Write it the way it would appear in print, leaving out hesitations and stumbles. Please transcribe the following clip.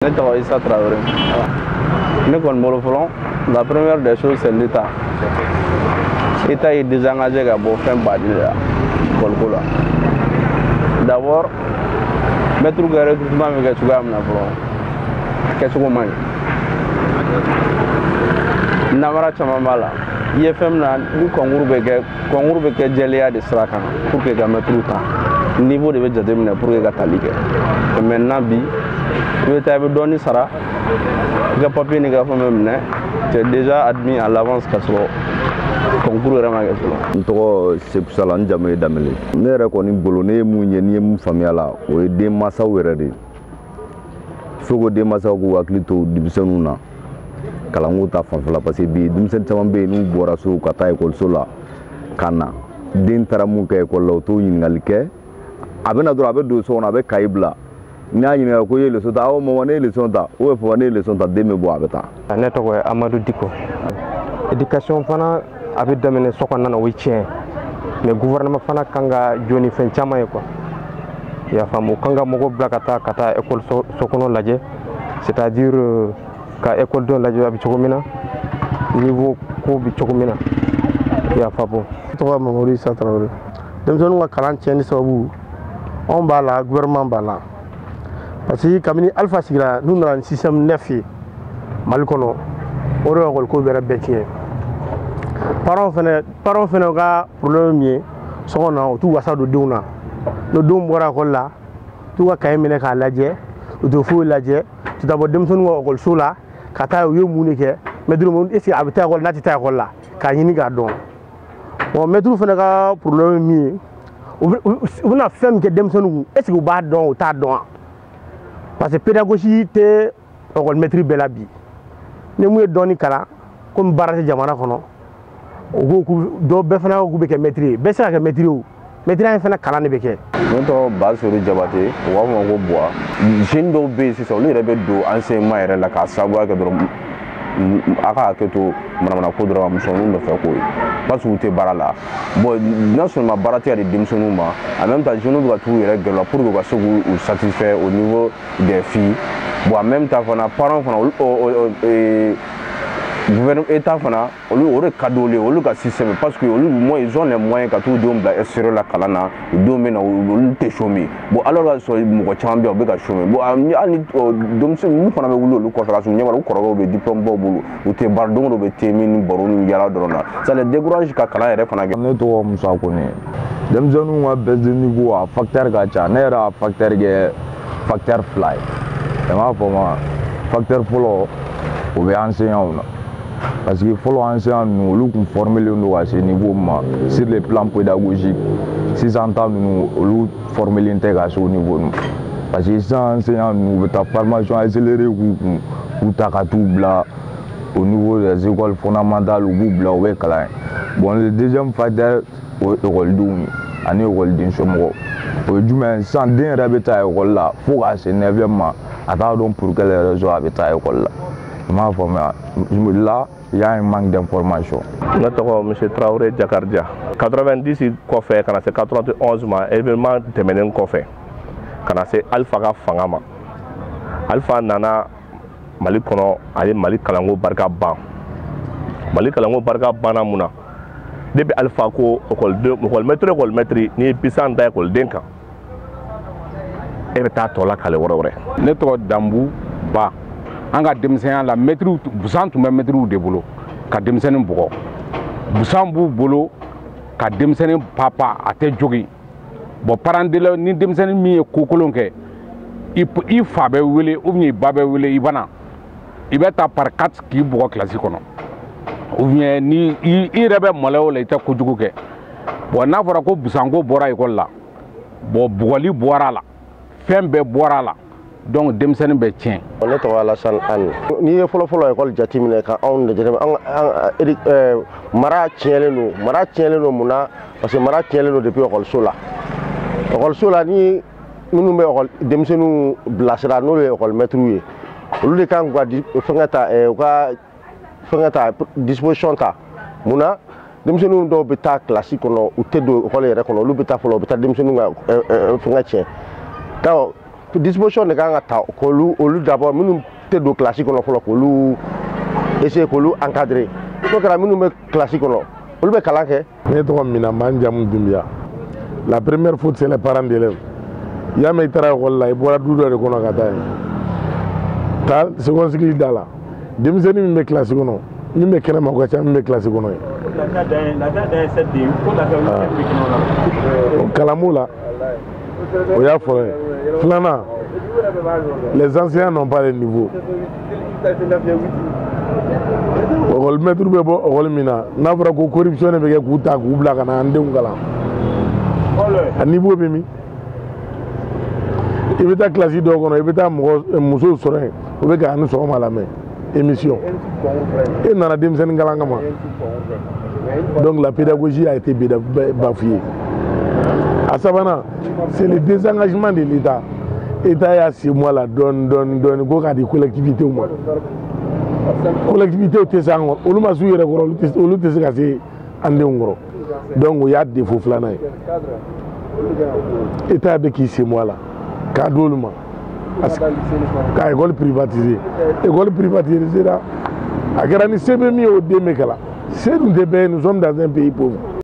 Ne tɔgɔ Issa Traoré. Ne kɔni bolo fɔlɔ, la première des choses, c'est l'État. État y'i désengagé ka bɔ fɛn baden de la école ko la. D'abord, maître ka recrutement bɛ kɛ cogoya min na fɔlɔ, a kɛcogo man ɲi. Namara caman b'a la. I ye fɛn min na ni concours bɛ kɛ, concours bɛ kɛ jɛlenya de sira kan pour que ka maître ta. Niveau de bɛ jateminɛ pour que ka tali kɛ. Maintenant bi, i bɛ taa, i bɛ dɔɔni sara, i ka papier n'i ka fɛn bɛɛ minɛ, tu es déjà admis à l'avance ka sɔrɔ concours yɛrɛ ma kɛ fɔlɔ. N tɔgɔ Seku Sala, n jamu ye Danbele. Ne yɛrɛ kɔni bolo, ne ye mun ye, n'i ye mun faamuya la, o ye denmansaw yɛrɛ de ye. Fo ko denmansaw k'u hakili to denmisɛnninw na kalanko ta fanfɛla, parce que bi denmisɛnnin caman bɛ yen, n'u bɔra so ka taa ekɔliso la ka na, den taara mun kɛ ekɔli la, u t'o ɲininkali kɛ. A bɛ na dɔrɔn, a bɛ don so kɔnɔ, a bɛ kaye bila. N'i y'a ɲininka ko i ye leçon ta, awɔ mama, ne ye leçon ta, ou bien papa, ne ye leçon ta, den bɛ bɔ, a bɛ taa. Ne tɔgɔ ye Amadu Diko. Éducation fana, a bɛ daminɛ so kɔnɔna na, o ye tiɲɛ, mais gouvernement fana kan ka jɔ ni fɛn caman ye quoi, i y'a faamu? U kan ka mɔgɔw bila ka taa école so kɔnɔ lajɛ, c'est à dire ka école denw lajɛ, a bɛ cogo min na, niveau ko bɛ cogo min na, i y'a faamu? Ne tɔgɔ Mamadu Isa Tarawele. Denmisɛnninw ka kalan tiɲɛni sababu, anw b'a la, gouvernement b'a la, parce que kabini Alpha sigira, n'u nana ni système neuf ye Mali kɔnɔ, o de ekɔli ko yɛrɛ bɛɛ tiɲɛ. Parents fɛnɛ ka problème min ye so kɔnɔ, u t'u wasa don denw na. N'o denw bɔra ekɔli la, u t'u ka cahier minɛ k'a lajɛ, u tɛ foyi lajɛ, u tɛ taa bɔ denmisɛnninw ka ekɔliso la ka taa u ye mun de kɛ, maître est ce que a bɛ taa ekɔli n'a tɛ taa ekɔli la, k'a ɲini k'a dɔn. Bon, maître fɛnɛ ka problème ye min ye, u bɛna fɛn min kɛ denmisɛnninw kun, est ce que u b'a dɔn, u t'a dɔn wa? Parce que pédagogie tɛ ekɔli maître bɛɛ la bi. Ni mun ye dɔɔni kalan, komi baara tɛ jamana kɔnɔ, u ko k'u dɔw bɛɛ fana ko k'u bɛ kɛ maître ye. Bɛɛ se ka kɛ maître ye o, maître in fana kalan de bɛ kɛ. Ne tɔgɔ Basori Jabate, u b'a fɔ ma ko Buwa. Jeune dɔw bɛ yen sisan, olu yɛrɛ bɛ don enseignement yɛrɛ la k'a sababuya kɛ dɔrɔn, a ka hakɛ to, manamana ko dɔrɔn, musomaninw nɔfɛ ko ye, parce que u tɛ baara la. Bon, non seulement baara tɛ ka di denmisɛnninw ma, en même temps jeunes bɛ ka t'u yɛrɛ gɛlɛya pour que u ka se k'u satisfaire au niveau des filles. Bon, en même temps fana, parents fana, olu, gouvernement, état fana, olu o de ka di olu ye, olu ka système, parce que olu moins ils ont les moyens ka t'u denw bila extérieur la kalan na, u denw bɛ na, olu tɛ chômer. Bon, alors ka sɔrɔ mɔgɔ caman bɛ yen, u bɛ ka chômer. Bon, hali ni denmisɛnnin mun fana bɛ wuli olu kɔfɛ, ka sɔrɔ u ɲɛ b'a la, u kɔrɔkɛw bɛ diplôme baw bolo, u tɛ baara, don o don u bɛ thé min ni baro ni yaala dɔrɔn na, ça les décourage ka kalan yɛrɛ fana kɛ. Ne tɔgɔ Musa Kone. Denmisɛnninw ka baisse de niveau, a facteur ka ca. Ne yɛrɛ y'a facteur kɛ facteur fila ye, i m'a fɔ ma. Facteur fɔlɔ, o bɛ enseignants na, parce que fɔlɔ enseignants ninnu, olu tun formelen don ka se niveau min ma sur le plan pédagogique, sisan ta ninnu, olu formelen tɛ ka se o niveau ninnu, parce que sisan enseignants ninnu, u bɛ taa formation accélérée k'u kun, k'u ta ka t'u bila au niveau des écoles fondamentales, u b'u bila, u bɛ kalan yen. Bon, le deuxième facteur, o ye ekɔlidenw ye ani ekɔliden somɔgɔw. O ye jumɛn ye? Sisan den yɛrɛ bɛ taa ekɔli la fo k'a se neuvième ma, a t'a dɔn pour quelle raison a bɛ taa ekɔli la, i m'a faamuya? Là, il y a un manque d'information. Ne tɔgɔ monsieur Traoré Jakarija. 90 kɔfɛ ka na se 91 ma, événement tɛmɛnen kɔfɛ ka na se Alpha ka fanga ma, Alpha nana Mali kɔnɔ, a ye Mali kalanko barika ban. Mali kalanko barika banna mun na? Depuis Alpha ko ekɔliden, ekɔlimɛtiri, ekɔlimɛtiri, n'i ye bisan da ekɔliden kan, e bɛ taa tɔ la kale wɛrɛ wɛrɛ. Ne tɔgɔ Danbu Ba. An ka denmisɛnya la, mɛtiriw, busan tun bɛ mɛtiriw de bolo ka denmisɛnnin bugɔ. Busan b'u bolo ka denmisɛnnin papa, a tɛ jogin. Bon, parent d'élève, ni denmisɛnnin min ye ko kolon kɛ, i fa bɛ wele ou bien i ba bɛ wele, i bana i bɛ ta par quatre k'i bugɔ kilasi kɔnɔ, ou bien ni i yɛrɛ bɛ maloya o la, i tɛ kojugu kɛ. Bon, n'a fɔra ko busanko bɔra ekɔli la, bon, bugɔli bɔra a la, fɛn bɛɛ bɔra a la, donc denmisɛnnin bɛ tiɲɛ. Ne tɔgɔ Alassane Anne. N'i ye fɔlɔ-fɔlɔ ekɔli jateminɛ ka anw jateminɛ, an mara tiɲɛlen don. Mara tiɲɛlen don mun na? Parce que mara tiɲɛlen don depuis ekɔliso la. Ekɔliso la, ni minnu bɛ ekɔli denmisɛnninw bilasira, n'olu ye ekɔlimɛtiriw ye, olu de kan k'u ka fɛngɛ ta, u ka fɛngɛ ta, disposition ta. Mun na denmisɛnninw dɔw bɛ taa kilasi kɔnɔ, u tɛ don ekɔli yɛrɛ kɔnɔ, olu bɛ taa fɔlɔ, u bɛ taa denmisɛnninw ka fɛngɛ tiɲɛ? Disposition de kan ka ta k'olu olu d'abord minnu tɛ don kilasi kɔnɔ fɔlɔ, k'olu essayer k'olu encadrer. N'o kɛra, minnu bɛ kilasi kɔnɔ, olu bɛ kalan kɛ. Ne tɔgɔ Mina, n jamu Dunbiya. La première faute, c'est les parents d'élèves. I y'a mɛn, i taara ekɔli la, i bɔra du dɔ de kɔnɔ ka taa yen, taa second cycle da la. Denmisɛnnin min bɛ kilasi kɔnɔ, min bɛ kɛnɛma, o ka ca min bɛ kilasi kɔnɔ ye. Kalan b'o la, o y'a fɔlɔ ye. Filanan, les enseignants n'ont pas le niveau. Ekɔli mɛtiri bɛ bɔ ekɔli min na, n'a fɔra ko corruption de bɛ kɛ k'u ta k'u bila ka na an denw kalan, a niveau bɛ min? I bɛ taa kilasi dɔw kɔnɔ, i bɛ taa mɔgɔ musow sɔrɔ yen, o bɛ ka ani sɔgɔma lamɛn émission. E nana denmisɛnnin kalan kama. Donc la pédagogie a été bafouée. A sabanan, c'est le désengagement de l'État. État y'a sen bɔ a la dɔɔni dɔɔni dɔɔni ko k'a di collectivités ma. Collectivités tɛ se an kɔrɔ, olu ma s'u yɛrɛ kɔrɔ, olu tɛ se ka se an denw kɔrɔ. Donc o y'a défaut filanan ye. État bɛ k'i sen bɔ a la k'a d'olu ma, ka école privatiser. École privatisée la, a kɛra ni se bɛ min ye, o den bɛ kalan. Se dun tɛ bɛɛ ye, nous sommes dans un pays pauvre.